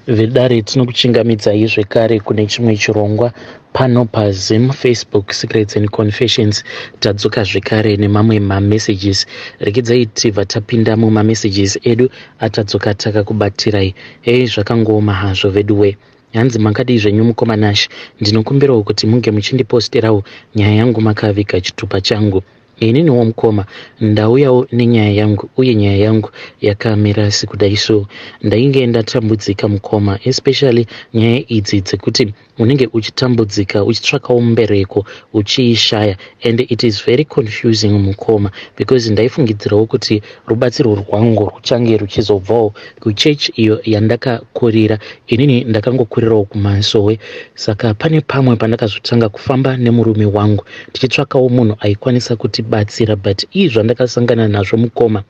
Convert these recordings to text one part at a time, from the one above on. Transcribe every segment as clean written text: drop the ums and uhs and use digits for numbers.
Vedare tinokuchingamidzai zvekare kune chimwe chirongwa pano paZim Facebook Secrets and Confessions. Tadzoka zvekare nemamwe mamessages. Regedzai tibva tapinda mumamessages edu atadzoka takakubatirai. Hei, zvakangooma hazvo veduwe. Hanzi makadii zvenyu mukoma Nash, ndinokumbirawo kuti munge muchindiposterawo nyaya yangu makaviga chitupa changu. Ininiwo mukoma ndauyawo nenyaya yangu uye nyaya yangu yakamira sekudai so. Ndainge ndatambudzika mukoma, especially nyaya idzi dzekuti unenge uchitambudzika uchitsvakawo mbereko uchiishaya, and it is very confusing mukoma, because ndaifungidzirawo kuti rubatsiro rwangu ruchange ruchizobvawo kuchechi iyo yandakakurira. Inini ndakangokurirawo kumasowe, saka pane pamwe pandakazotanga kufamba nemurume wangu tichitsvakawo munhu aikwanisa kutibatsira, but ii zvandakasangana nazvo mukoma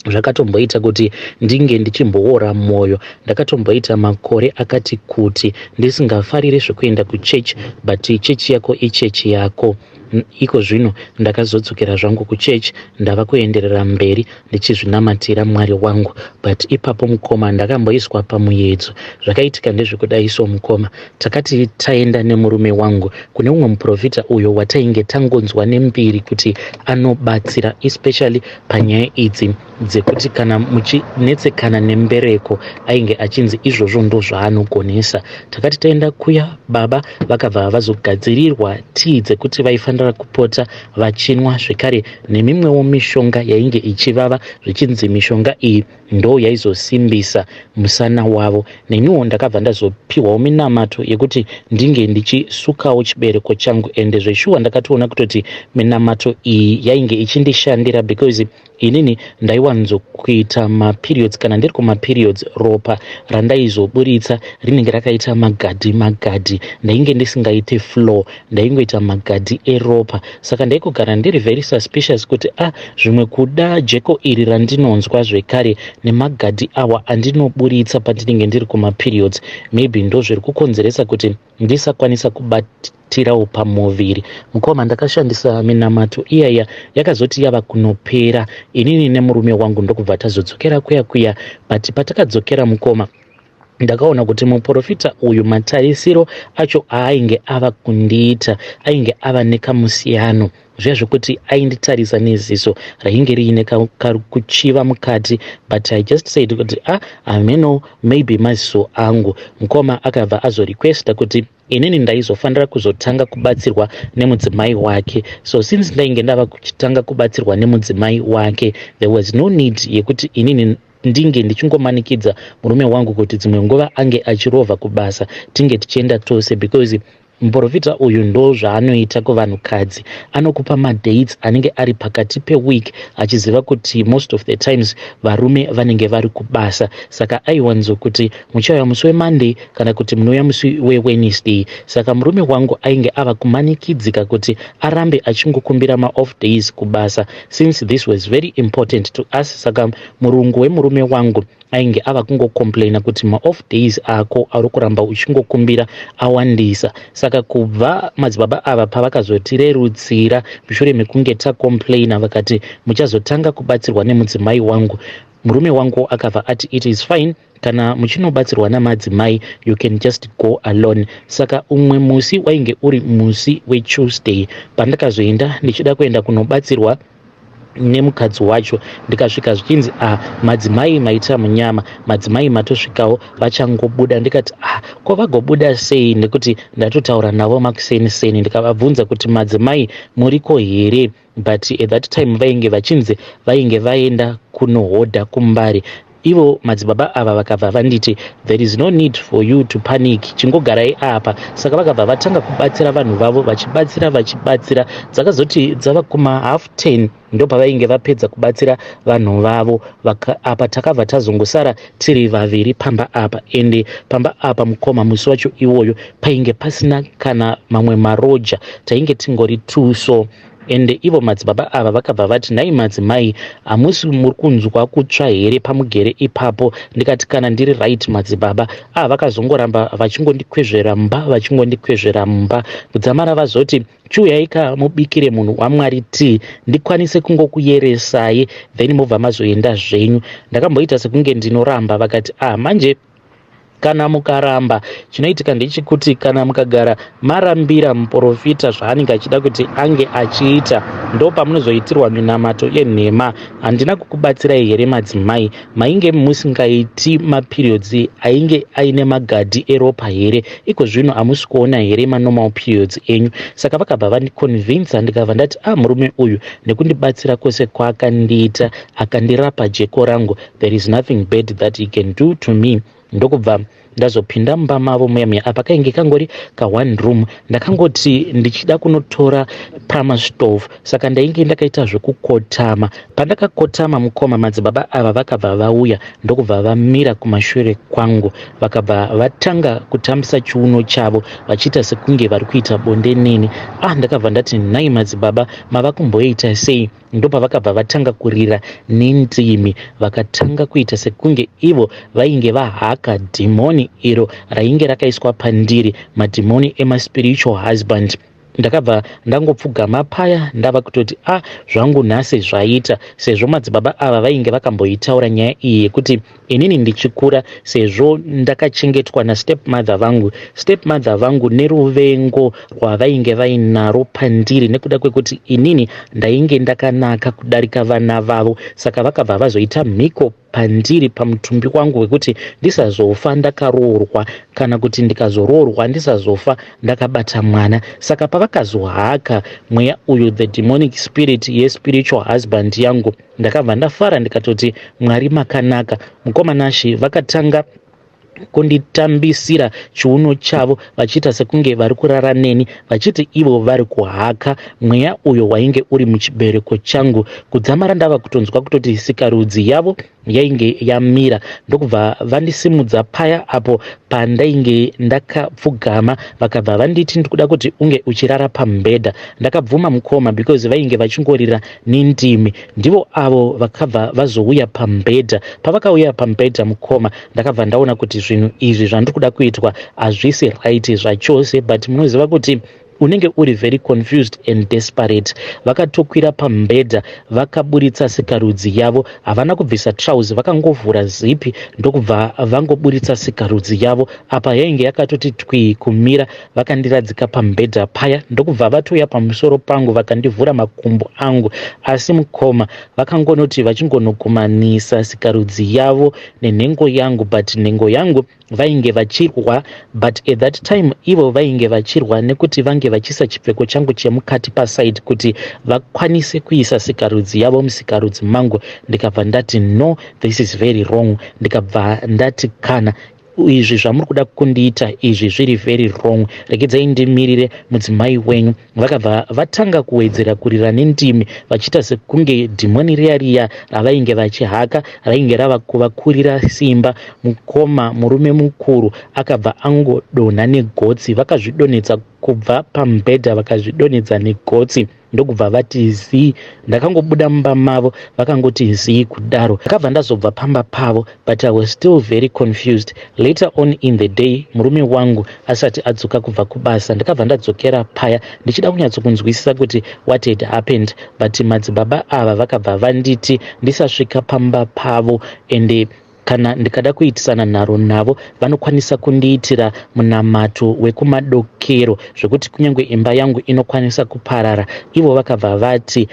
zvakatomboita kuti ndinge ndichimboora mwoyo. Ndakatomboita makore akati kuti ndisingafariri zvekuenda kuchechi, but chechi yako ichechi yako. Iko zvino ndakazodzokera zvangu kuchechi, ndava kuenderera mberi ndichizvinamatira Mwari wangu, but ipapo mukoma ndakamboiswa pamuedzo. Zvakaitika ndezvekudai so mukoma, takati taenda nemurume wangu kune umwe muprofita uyo watainge tangonzwa nembiri kuti anobatsira, especially panyaya idzi dzekuti kana muchinetsekana nembereko, ainge achinzi izvozvo ndo zvaanogonesa. Takati taenda kuya, baba vakabva vazogadzirirwa tii dzekuti vaifanira kupota vachinwa, zvekare nemimwewo mishonga yainge ichivava, zvichinzi mishonga iyi ndo yaizosimbisa musana wavo. Neniwo ndakabva ndazopiwawo minamato yekuti ndinge ndichisukawo chibereko changu, ende zveshuwa ndakatoona kutoti minamato iyi yainge ichindishandira, because inini ndaiwanzokuita maperiods. Kana ndiri kumaperiods, ropa randaizoburitsa rinenge rakaita magadhi magadhi. Ndainge ndisingaiti flow, ndaingoita magadhi eropa. Saka ndaigogara ndiri very suspicious kuti ah, zvimwe kuda jeko iri randinonzwa zvekare nemagadhi awa andinoburitsa pandinenge ndiri kumaperiods, maybe ndo zviri kukonzeresa kuti ndisakwanisa kubatirawo pamuviri. Mukoma, ndakashandisa minamato iyaya, yakazoti yava kunopera, inini nemurume wangu ndokubva tazodzokera kuya kuya. But patakadzokera mukoma, ndakaona kuti muprofita uyu matarisiro acho aainge ava kundiita ainge ava nekamusiyano, zviya zvekuti ainditarisa neziso rainge riine kakuchiva mukati. But I just said kuti ah, hameno, maybe maziso angu. Mukoma, akabva azorequesta kuti inini ndaizofanira kuzotanga kubatsirwa nemudzimai wake. So since ndainge ndava kuchitanga kubatsirwa nemudzimai wake, there was no need yekuti inini ndinge ndichingomanikidza murume wangu kuti dzimwe nguva ange achirovha kubasa tinge tichienda tose, because muprofita uyu ndo zvaanoita kuvanhukadzi, anokupa madates anenge ari pakati peweek achiziva kuti most of the times varume vanenge vari kubasa. Saka aiwanzokuti muchauya musi weMonday kana kuti munouya musi weWednesday. Saka murume wangu ainge ava kumanikidzika kuti arambe achingokumbira maoff days kubasa, since this was very important to us. Saka murungu wemurume wangu ainge ava kungocomplaina kuti maoff days ako ari kuramba uchingokumbira awandisa. Saka kubva madzibaba ava pavakazotirerutsira mushure mekunge tacomplaina, vakati muchazotanga kubatsirwa nemudzimai wangu, murume wangu akabva ati it is fine, kana muchinobatsirwa namadzimai, you can just go alone. Saka umwe musi wainge uri musi weTuesday pandakazoenda ndichida kuenda kunobatsirwa nemukadzi wacho, ndikasvika zvichinzi ah, madzimai maita munyama, madzimai matosvikawo, vachangobuda. Ndikati ah, ko vagobuda sei, nekuti ndatotaura navo makuseni seni, ndikavabvunza kuti madzimai muriko here? But at that time vainge vachinzi vainge vaenda kunohodha kuMbare. Ivo madzibaba ava vakabva vanditi there is no need for you to panic, chingogarai apa. Saka vakabva vatanga kubatsira vanhu vavo, vachibatsira vachibatsira, dzakazoti dzava kuma 10:30 ndopavainge vapedza kubatsira vanhu vavo. Apa takabva tazongosara tiri vaviri pamba apa. Ende pamba apa mukoma, musi wacho iwoyo painge pasina kana mamwe maroja, tainge tingori tuso. Ende ivo madzibaba ava vakabva vati, nhai madzimai, hamusi muri kunzwa kutsva here pamugere ipapo? Ndikati kana ndiri right madzibaba. Ah, vakazongoramba vachingondikwezvera mumba, vachingondikwezvera mumba, kudzamara vazoti chiuyai ka mubikire munhu waMwari tii, ndikwanise kungokuyeresai, then mobva mazoenda zvenyu. Ndakamboita sekunge ndinoramba, vakati ah, manje Kana mukaramba, chinoitika ndechekuti kana mukagara marambira muporofita zvaanenge achida kuti ange achiita, ndopamunozoitirwa minamato yenhema. Handina kukubatsirai here madzimai? Mainge musingaiti maperiods ainge aine magadhi eropa here? Iko zvino hamusi kuona here manormal periods enyu? Saka vakabva vandiconvinsa, ndikabva ndati, a ah, murume uyu nekundibatsira kwose kwaakandiita, akandirapa jeko rangu, there is nothing bad that he can do to me. Ndokubva ndazopinda mumba mavo muya muya. Apa kainge kangori ka one room. Ndakangoti ndichida kunotora primus stove, saka ndainge ndakaita zvekukotama. Pandakakotama mukoma, madzibaba ava vakabva vauya, ndokubva vamira kumashure kwangu, vakabva vatanga kutambisa chiuno chavo vachiita sekunge vari kuita bonde neni. Ah, ndakabva ndati, nhai madzibaba, mava kumboita sei? Ndopavakabva vatanga kurira nendimi, vakatanga kuita sekunge ivo vainge vahaka dhimoni iro rainge rakaiswa pandiri, madhimoni emaspiritual husband. Ndakabva ndangopfugama paya, ndava kutoti, a ah, zvangu nhasi zvaita, sezvo madzibaba ava vainge vakamboitaura nyaya iyi yekuti inini ndichikura, sezvo ndakachengetwa nastepmother vangu, stepmother vangu neruvengo rwavainge vainaro pandiri nekuda kwekuti inini ndainge ndakanaka kudarika vana vavo, saka vakabva vazoita mhiko pandiri, pamutumbi wangu, wekuti ndisazofa ndakaroorwa, kana kuti ndikazoroorwa ndisazofa ndakabata mwana. Saka pavakazohaka mweya uyu, the demonic spirit yespiritual husband yangu, ndakabva ndafara, ndikatoti, Mwari makanaka. Mukoma Nashi, vakatanga kunditambisira chiuno chavo vachiita sekunge vari kurara neni, vachiti ivo vari kuhaka mweya uyo wainge uri muchibereko changu, kudzamara ndava kutonzwa kutoti sikarudzi yavo yainge yamira. Ndokubva vandisimudza paya apo pandainge ndakapfugama, vakabva vanditi, ndikuda kuti unge uchirara pamubhedha. Ndakabvuma mukoma, because vainge vachingorira nendimi. Ndivo avo vakabva vazouya pamubhedha. Pavakauya pamubhedha mukoma, ndakabva ndaona kuti zvinhu izvi zvandiri kuda kuitwa hazvisi right zvachose, but munoziva kuti unenge uri very confused and desperate. Vakatokwira pamubhedha, vakaburitsa sikarudzi yavo. Havana kubvisa trouser, vakangovhura zipi, ndokubva vangoburitsa sikarudzi yavo. Apa yainge yakatoti twii kumira. Vakandiradzika pamubhedha paya, ndokubva vatouya pamusoro pangu, vakandivhura makumbo angu. Asi mukoma, vakangonoti vachingonokumanisa sikarudzi yavo nenhengo yangu, but nhengo yangu vainge vachirwa, but at that time ivo vainge vachirwa nekuti vange vachiisa chipfeko changu chemukati paside kuti vakwanise kuisa sikarudzi yavo musikarudzi mangu. Ndikabva ndati, no, this is very wrong. Ndikabva ndati, kana izvi zvamuri kuda kundiita izvi zviri very wrong, regedzai ndimirire mudzimai wenyu. Vakabva vatanga kuwedzera kurira nendimi, vachiita sekunge dhimoni riya riya ravainge vachihaka rainge rava kuvakurira simba. Mukoma, murume mukuru akabva angodonha negotsi. Vakazvidonhedza kubva pamubhedha, vakazvidonhedza negotsi, ndokubva vati zii. Ndakangobuda mumba mavo vakangoti zii kudaro. Ndakabva ndazobva pamba pavo, but I was still very confused. Later on in the day, murume wangu asati adzoka kubva kubasa, ndakabva ndadzokera paya ndichida kunyatsokunzwisisa kuti what had happened, but madzibaba ava vakabva vanditi ndisasvika pamba pavo, ende kana ndikada kuitisana nharo navo, vanokwanisa kundiitira munamato wekumadokero zvekuti kunyange imba yangu inokwanisa kuparara. Ivo vakabva vati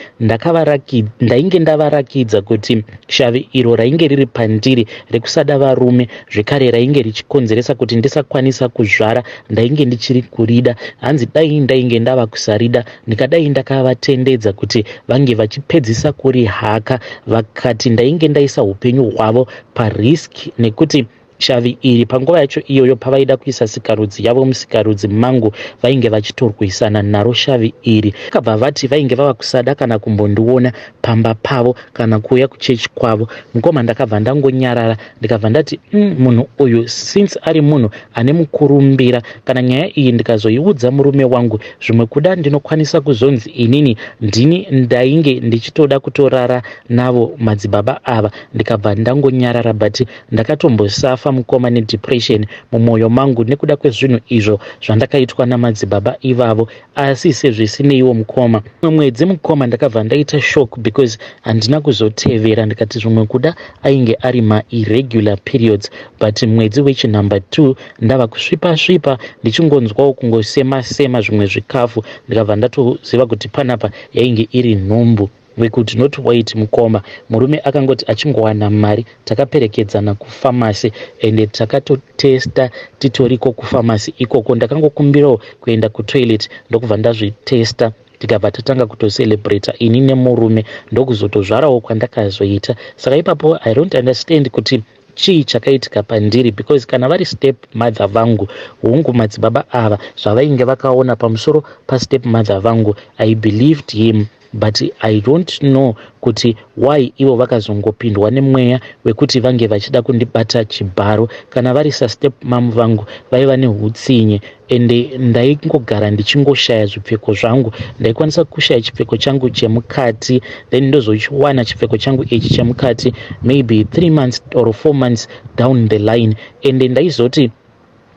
ndainge ndavarakidza kuti shavi iro rainge riri pandiri rekusada varume, zvekare rainge richikonzeresa kuti ndisakwanisa kuzvara, ndainge ndichiri kurida. Hanzi dai ndainge ndava kusarida, ndikadai ndakavatendedza kuti vange vachipedzisa kurihaka. Vakati ndainge ndaisa upenyu hwavo parisk, nekuti shavi iri panguva yacho iyoyo pavaida kuisa sikarudzi yavo musikarudzi mangu, vainge vachitorwisana naro shavi iri. Vakabva vati vainge vava kusada kana kumbondiona pamba pavo kana kuuya kuchechi kwavo. Mukoma, ndakabva ndangonyarara, ndikabva ndati, munhu uyu since ari munhu ane mukurumbira, kana nyaya iyi ndikazoiudza murume wangu, zvimwe kuda ndinokwanisa kuzonzi inini ndini ndainge ndichitoda kutorara navo madzibaba ava. Ndikabva ndangonyarara, but ndakatombosafa. ndatofa mukoma nedepression mumwoyo mangu nekuda kwezvinhu izvo zvandakaitwa namadzibaba ivavo. Asi sezvisineiwo mukoma, mumwe mwedzi mukoma ndakabva ndaita shock because handina kuzotevera, ndikati zvimwe kuda ainge ari mairregular periods, but mwedzi wechinumber 2 ndava kusvipa svipa, ndichingonzwawo kungosema sema zvimwe zvikafu, ndikabva ndatoziva kuti panapa yainge iri nhumbu. We could not wait mukoma. Murume akangoti achingowana mari, takaperekedzana kufamasi ende takatotesta titoriko kufamasi ikoko. Ndakangokumbirawo kuenda kutoilet, ndokubva ndazvitesta, tikabva tatanga kutocelebrata ini nemurume, ndokuzotozvarawo kwandakazoita. Saka ipapo I don't understand kuti chii chakaitika pandiri, because kana vari step mother vangu, hongu, madzibaba ava zvavainge vakaona pamusoro pastep mother vangu, I believed him, but I don't know kuti why ivo vakazongopindwa nemweya wekuti vange vachida kundibata chibharo. Kana vari sastep mum vangu, vaiva neutsinye, ende ndaingogara ndichingoshaya zvipfeko zvangu. Ndaikwanisa kushaya chipfeko changu chemukati, then ndozochiwana chipfeko changu ichi chemukati maybe 3 months or 4 months down the line. Ende ndaizoti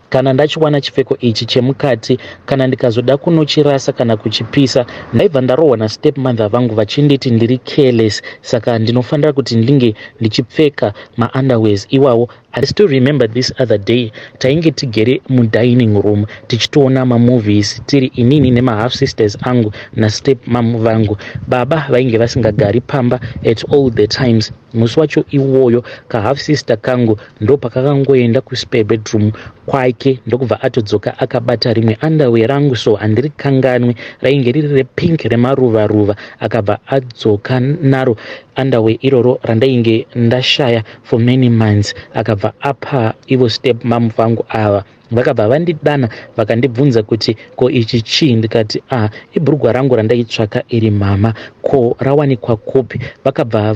kana ndachiwana chipfeko ichi chemukati, kana ndikazoda kunochirasa kana kuchipisa, ndaibva ndarohwa nastep mother vangu vachinditi ndiri careless, saka ndinofanira kuti ndinge ndichipfeka maunderwears iwawo. I still remember this other day, tainge tigere mudining room tichitoona mamovies, tiri inini nemahalf sisters angu nastep mam vangu. Baba vainge vasingagari pamba at all the times. Musi wacho iwoyo, kahalf sister kangu ndopakakangoenda kuspare bedroom kwake, ndokubva atodzoka akabata rimwe underwear rangu. So handiri kanganwe, rainge riri repink remaruva ruva. Akabva adzoka naro underwear iroro randainge ndashaya for many months, akabva apa ivo step mam vangu ava. Vakabva vandidana, vakandibvunza kuti, "Ko ichi chii?" Ndikati, "Ah, ibhurugwa rangu randaitsvaka iri mama, ko rawanikwa kupi?" Vakabva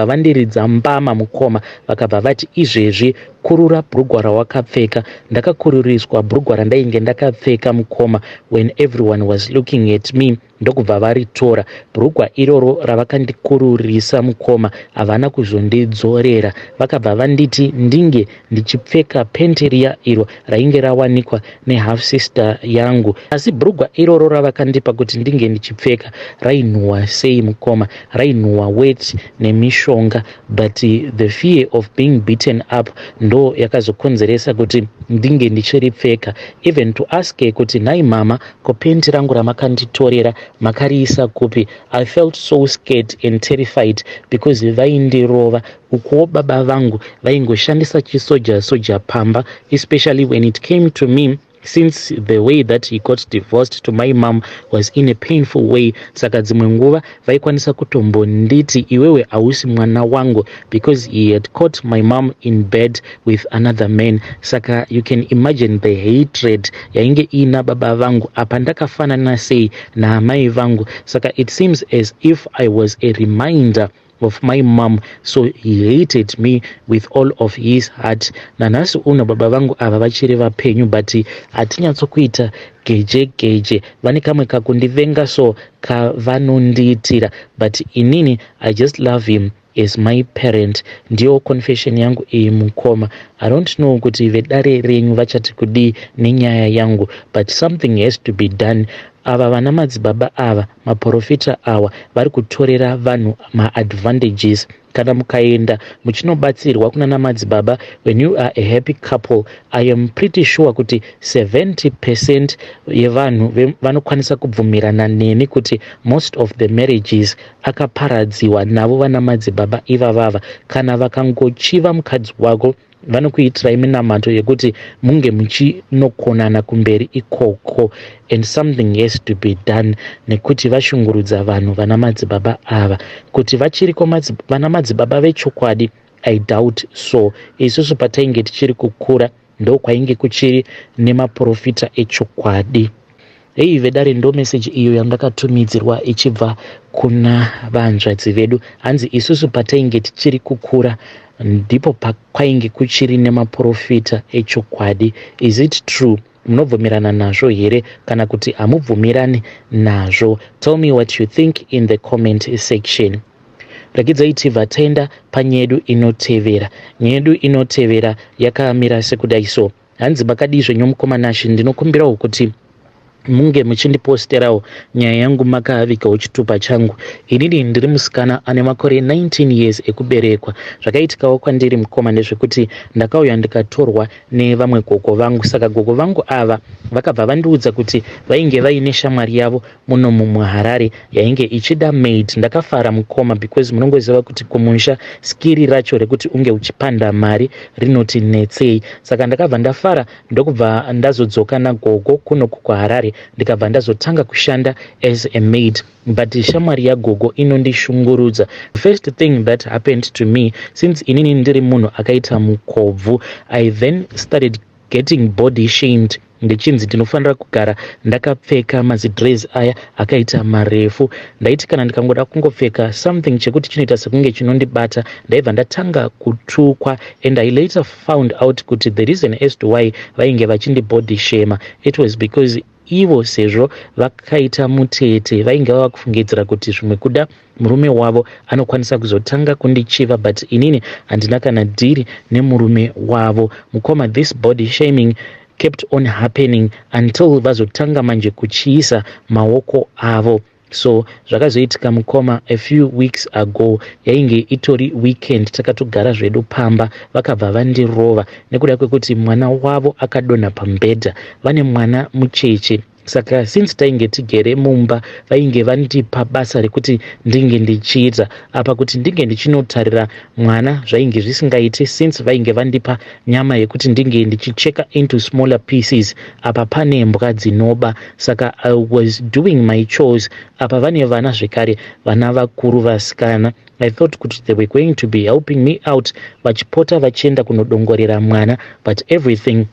vandiridza mbama mukoma. Vakabva vati, "Izvezvi kurura bhurugwa rawakapfeka." Ndakakururiswa bhurugwa randainge ndakapfeka mukoma, when everyone was looking at me, ndokubva varitora bhurugwa iroro ravakandikururisa mukoma. Havana kuzondidzorera. Vakabva vanditi ndinge ndichipfeka penti riya iro rainge rawanikwa nehalf sister yangu. Asi bhurugwa iroro ravakandipa kuti ndinge ndichipfeka rainhuhwa sei mukoma, rainhuhwa wet nemishonga, but the fear of being beaten up ndo yakazokonzeresa kuti ndinge ndichiripfeka. Even to ask kuti, "Nhai mama, ko penti rangu ramakanditorera makariisa kupi?" I felt so scared and terrified because vaindirova. Ukuwo baba vangu vaingoshandisa chisoja soja pamba, especially when it came to me, since the way that he got divorced to my mom was in a painful way. Saka dzimwe nguva vaikwanisa kutombonditi, "Iwewe hausi mwana wangu," because he had caught my mom in bed with another man. Saka you can imagine the hatred yainge iina baba vangu. Apa ndakafanana sei naamai vangu, saka it seems as if I was a reminder of my mom, so he hated me with all of his heart. Nanhasi uno baba vangu ava vachiri vapenyu, but hatinyatsokuita geje geje. Vane kamwe kakundivenga so kavanondiitira, but inini I just love him as my parent. Ndiyo confession yangu iyi mukoma. I don't know kuti vedare renyu vachati kudii nenyaya yangu, but something has to be done. Ava vana madzibaba ava, maprofita awa, vari kutorera vanhu maadvantages. Kana mukaenda muchinobatsirwa kuna madzibaba, when you are a happy couple, I am pretty sure kuti 70% yevanhu vanokwanisa kubvumirana neni kuti most of the marriages akaparadziwa navo vana madzibaba ivavava. Kana vakangochiva mukadzi wako, vanokuitirai minamato yekuti munge muchinokonana kumberi ikoko, and something has to be done nekuti vashungurudza vanhu vana madzibaba ava. Kuti vachiriko vana madzibaba vechokwadi, I doubt so. Isusu patainge tichiri kukura, ndokwainge kuchiri nemaprofita echokwadi. Hei vedare, ndo meseji iyo yandakatumidzirwa ichibva kuna vanzvadzi vedu. Hanzi, "Isusu patainge tichiri kukura, ndipo pakwainge kuchiri nemaprofita echokwadi." Is it true? Munobvumirana nazvo here kana kuti hamubvumirani nazvo? Tell me what you think in the comment section. Regidzai tibva taenda panyaya yedu inotevera. Nyaya yedu inotevera yakamira sekudai so. Hanzi makadii zvenyu mukoma Nashe, ndinokumbirawo kuti munge muchindiposterawo nyaya yangu makavigawo chitupa changu. Inini ndiri musikana ane makore 19 years ekuberekwa. Zvakaitikawo kwandiri mukoma ndezvekuti ndakauya ndikatorwa nevamwe gogo vangu. Saka gogo vangu ava vakabva vandiudza kuti vainge vaine shamwari yavo munomu muHarare yainge ichida maid. Ndakafara mukoma because munongoziva kuti kumusha skiri racho rekuti unge uchipanda mari rinoti netsei. Saka ndakabva ndafara ndokubva ndazodzoka nagogo kunoku kuHarare, ndikabva ndazotanga kushanda as a maid. But shamwari yagogo inondishungurudza. First thing that happened to me, since inini ndiri munhu akaita mukobvu, I then started getting body shamed, ndichinzi ndinofanira kugara ndakapfeka mazidress aya akaita marefu. Ndaiti kana ndikangoda kungopfeka something chekuti chinoita sekunge chinondibata, ndaibva ndatanga kutukwa. And I later found out kuti the reason as to why vainge vachindibody shame, it was because ivo sezvo vakaita mutete, vainge vava kufungidzira kuti zvimwe kuda murume wavo anokwanisa kuzotanga kundichiva, but inini handina kana dhiri nemurume wavo. Mukoma, this body shaming kept on happening until vazotanga manje kuchiisa maoko avo. So zvakazoitika mukoma, a few weeks ago, yainge itori weekend, takatogara zvedu pamba, vakabva vandirova nekuda kwekuti mwana wavo akadonha pamubhedha. Vane mwana mucheche. Saka since tainge tigere mumba, vainge vandipa basa rekuti ndinge ndichiita apa, kuti ndinge ndichinotarira mwana zvainge zvisingaiti, since vainge vandipa nyama yekuti ndinge ndichicheka into smaller pieces. Apa pane mbwa dzinoba. Saka I was doing my chores, apa vane vana zvekare, vana vakuru vasikana. I thought kuti they were going to be helping me out, vachipota vachienda kunodongorera mwana, but everything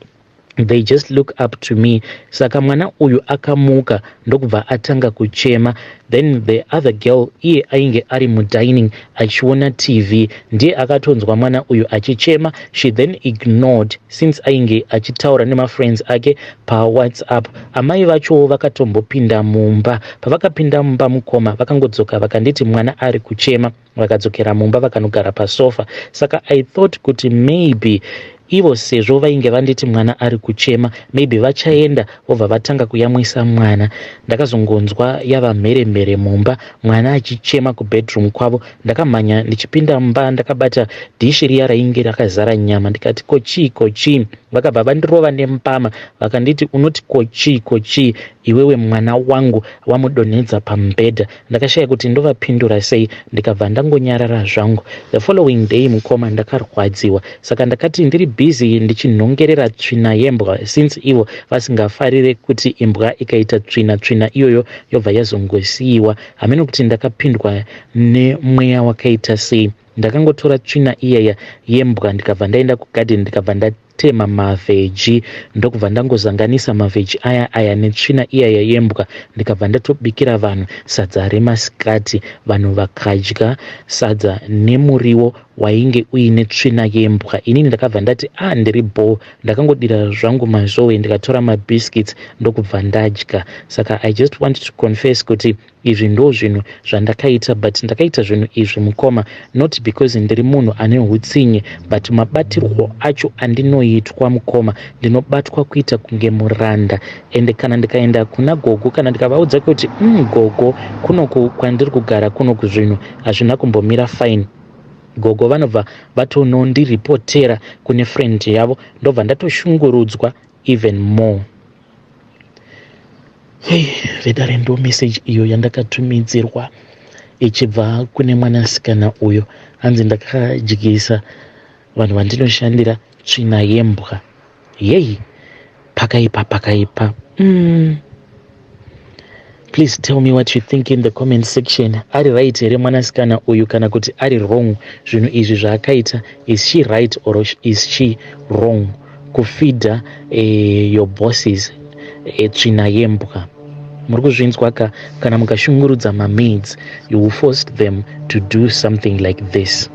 they just look up to me. Saka mwana uyu akamuka ndokubva atanga kuchema. Then the other girl, iye ainge ari mudining achiona TV, ndiye akatonzwa mwana uyu achichema. She then ignored, since ainge achitaura nemafriends ake paWhatsApp. Amai vachowo vakatombopinda mumba. Pavakapinda mumba mukoma, vakangodzoka vakanditi mwana ari kuchema. Vakadzokera mumba, vakanogara pasofa. Saka I thought kuti maybe ivo sezvo vainge vanditi mwana ari kuchema, maybe vachaenda vobva vatanga kuyamwisa mwana. Ndakazongonzwa yava mheremhere mumba, mwana achichema kubedroom kwavo. Ndakamhanya ndichipinda mumba ndakabata dhishi riya rainge rakazara nyama, ndikati, "Kochii, kochii?" Vakabva vandirova nembama, vakanditi, "Unoti kochii, kochii iwewe? Mwana wangu wamudonhedza pamubhedha." Ndakashaya kuti ndovapindura sei, ndikabva ndangonyarara zvangu. The following day mukoma, ndakarwadziwa. Saka ndakati ndiri busy ndichinhongerera tsvina yembwa, since ivo vasingafarire kuti imbwa ikaita tsvina, tsvina iyoyo yobva yazongosiyiwa. Hameno kuti ndakapindwa nemweya wakaita sei. Ndakangotora tsvina iyaya yembwa, ndikabva ndaenda kugadheni, ndikabva ndatema mavheji, ndokubva ndangozanganisa mavheji aya aya netsvina iyaya yembwa, ndikabva ndatobikira vanhu sadza remasikati. Vanhu vakadya sadza nemuriwo wainge uine tsvina yembwa. Inini ndakabva ndati, "A ah, ndiri bho." Ndakangodira zvangu mazowe, ndikatora mabiscuits, ndokubva ndadya. Saka I just want to confess kuti izvi ndo zvinhu zvandakaita, but ndakaita zvinhu izvi mukoma not because ndiri munhu ane utsinye, but mabatirwo acho andinoitwa mukoma, ndinobatwa kuita kunge muranda. Ende kana ndikaenda kuna gogo, kana ndikavaudza kuti, gogo, kunoku kwandiri kugara kunoku zvinhu hazvina kumbomira fine," gogo vanobva vatonondiripotera kune friend yavo, ndobva ndatoshungurudzwa even more. Hei vedare, ndo message iyo yandakatumidzirwa ichibva kune mwanasikana uyo. Hanzi ndakadyisa vanhu vandinoshandira tsvina yembwa. Yei, pakaipa, pakaipa. Please tell me what you think in the comment section. Ari right here mwanasikana uyu, kana kuti ari wrong zvinhu izvi zvaakaita? Is she right or is she wrong kufeeda your bosses tsvina yembwa? Muri kuzvinzwa ka? Kana mukashungurudza mamaids, you will force them to do something like this.